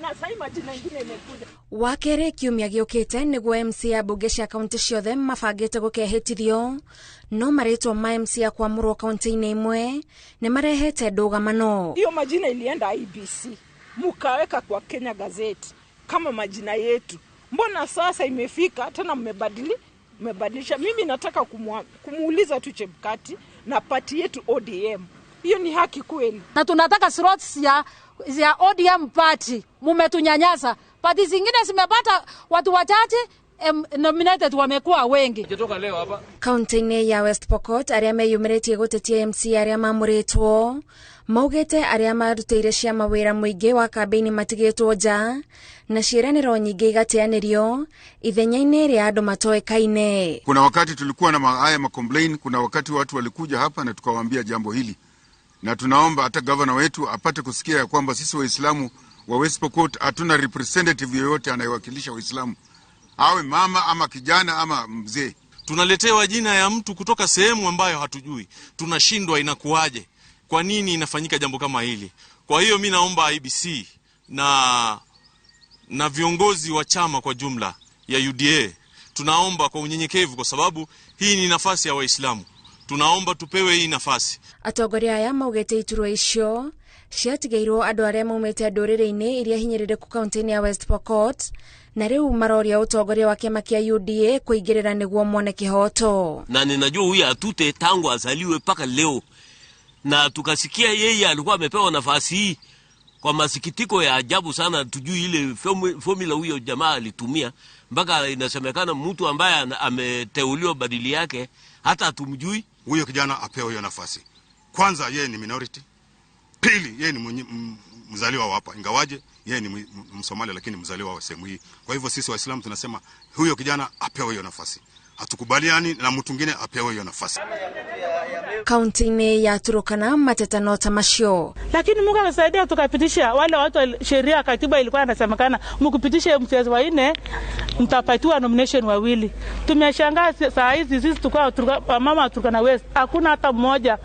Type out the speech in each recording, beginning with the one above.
Na sasa majina ingine imekuja. Wakere kiumia giukite niguo MCA bunge cia kaunti ciothe mabangite gukehitithio no maritwa ma MCA kwamurwo kaunti-ini imwe ni marehete ndugamano. Hiyo majina ilienda IBC mukaweka kwa Kenya Gazette kama majina yetu. Mbona sasa imefika tena mmebadilisha? Mimi nataka kumuuliza tu Chebukati na party yetu ODM. Hiyo ni haki kweli? Na tunataka slots ya ODM party. Mumetunyanyasa. Party zingine zimepata watu wachache, nominated wamekuwa wengi. Kaunti-inĩ ya West Pokot arĩa meyumĩrĩtie gũtetia MCA arĩa mamũrĩtwo maugĩte arĩa marutĩire ciama wĩra mũingĩ wa kambĩini matigĩtwo nja na ciĩranĩro nyingĩ igateanĩrio ithenya-inĩ rĩa andũ matoĩkaine. Kuna wakati tulikuwa na haya macomplain, kuna wakati watu walikuja hapa na tukawaambia jambo hili, na tunaomba hata governor wetu apate kusikia ya kwamba sisi Waislamu wa West Pokot hatuna representative yoyote anayewakilisha Waislamu, awe mama ama kijana ama mzee. Tunaletewa jina ya mtu kutoka sehemu ambayo hatujui, tunashindwa inakuwaje, kwa nini inafanyika jambo kama hili? Kwa hiyo mimi naomba IBC na viongozi wa chama kwa jumla ya UDA, tunaomba kwa unyenyekevu, kwa sababu hii ni nafasi ya Waislamu, tunaomba tupewe hii nafasi. Atongoria aya maugĩte iturwa icio ciatigeirwo andũ arĩa maumĩte ndũrĩrĩ-inĩ iria hinyĩrĩrĩku kaunti-inĩ ya West Pokot na rĩu maroria ũtongoria wa kĩama kĩa UDA kũingĩrĩra nĩguo mone kĩhoto. Na ninajua huyu Atute tangu azaliwe mpaka leo, na tukasikia yeye alikuwa amepewa nafasi hii kwa masikitiko ya ajabu sana. Tujui ile formula huyo jamaa alitumia, mpaka inasemekana mtu ambaye ameteuliwa badili yake hata hatumjui. Huyo kijana apewe hiyo nafasi. Kwanza yeye ni minority, pili yeye ni mzaliwa wa hapa, ingawaje yeye ni Msomali lakini mzaliwa wa sehemu hii. Kwa hivyo sisi Waislamu tunasema huyo kijana apewe hiyo nafasi. Hatukubaliani na mtu mwingine apewe hiyo nafasi. Kaunti-inĩ ya Turkana mateta no ta macio. Lakini Mungu amesaidia tukapitisha wale watu, sheria katiba ilikuwa inasemekana mkipitisha MCAs wanne mtapatiwa nomination wawili. Tumeshangaa saa hizi sisi tukao mama Turkana West hakuna hata mmoja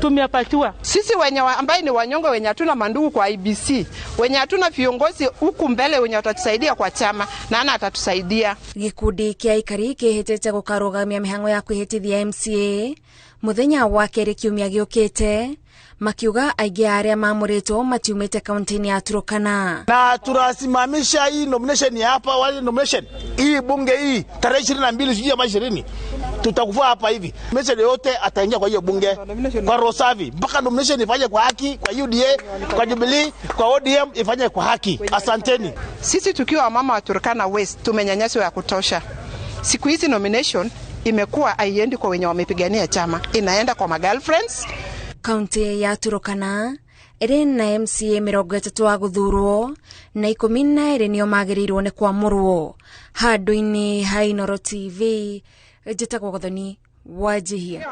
tumepatiwa. Sisi wenye ambaye ni wanyonge, wenye hatuna mandugu kwa IBC, wenye hatuna viongozi huku mbele wenye watatusaidia kwa chama, na ana atatusaidia. Gikundi kia aikari kihitite gukarugamia mihango ya kwihitithia MCA muthenya wa kerĩ kiumia gĩũkĩte, makiuga aingĩ a arĩa mamũrĩtwo matiumĩte kaunti-inĩ ya Turkana. Na tunasimamisha hii nomination ya hapa, wale nomination hii bunge hii tarehe 22 sijui ama 20 tutakufua hapa hivi. Nomination yote ataingia kwa hiyo bunge kwa Rosavi, mpaka nomination ifanye kwa haki, kwa UDA, kwa Jubilee, kwa ODM ifanye kwa haki. Asanteni. Sisi tukiwa mama wa Turkana West tumenyanyaswa ya kutosha. Siku hizi nomination imekuwa haiendi kwa wenye wamepigania chama, inaenda kwa ma girlfriends. Kaunti ya Turkana ĩrĩ na MCA 30 wa gũthurwo na 12 nĩo magĩrĩirwo nĩ kwamũrwo. Handũ-inĩ ha Inooro TV, njĩtagwo Gathoni Wanjihia.